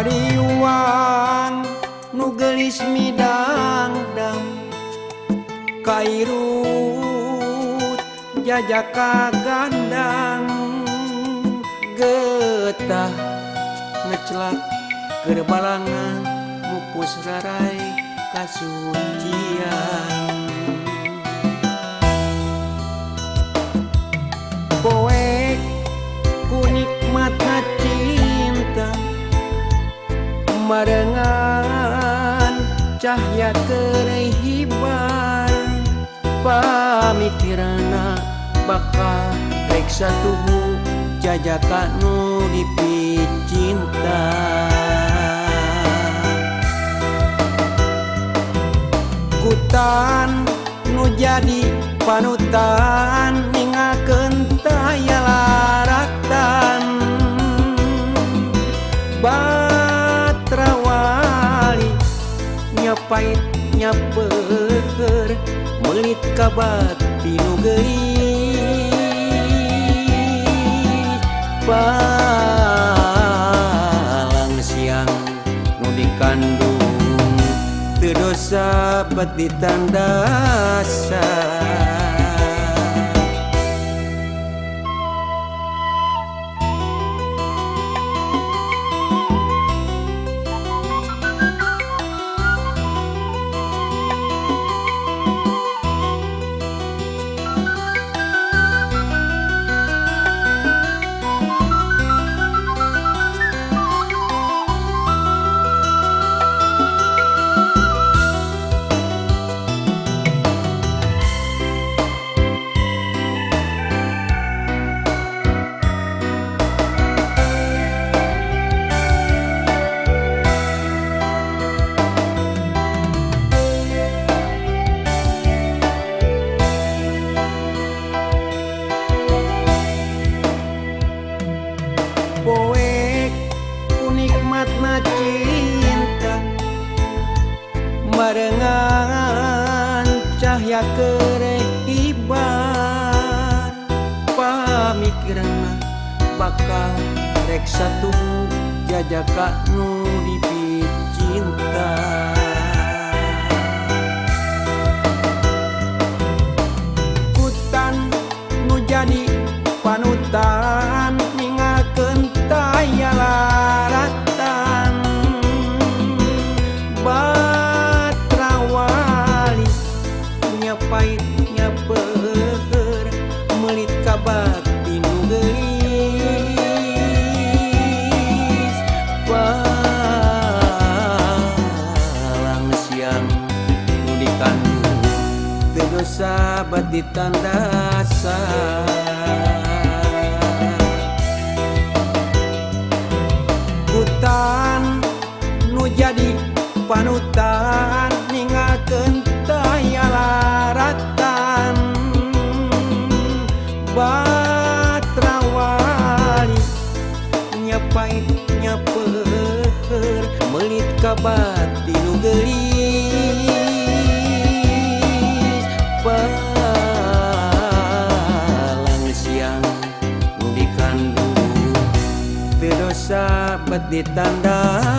Hariwang nu geulis midangdang kairut jajaka gandang getah ngecelak keur balangan mupus rarai kasucian. Poek ku nikmatna cinta marengan cahya keur hibar pamikiranna bakal rek satuhu jajaka nu dipicinta. Kutan nu jadi panutan ninggalkeun taya laratan batra wali nyapait nyapeur meulit ka bati nu geulis palang siang nu dikandung teu dosa bet ditandasan. Poek ku nikmatna cinta marengan cahya keur hibar pamikiranna bakal rek satuhu jajaka nu dipicinta. Kutan nu jadi panutan ninggalkeun taya laratan batra wali nyapait nyapeur meulit ka bati nu geulis palang siang nu dikandung teu dosa bat ditandasan. Kutan nu jadi panutan ninggalkeun taya laratan batra wali nyapait nyapeur meulit ka bati nu geulis palang siang nu dikandung teu dosa bet ditandasan.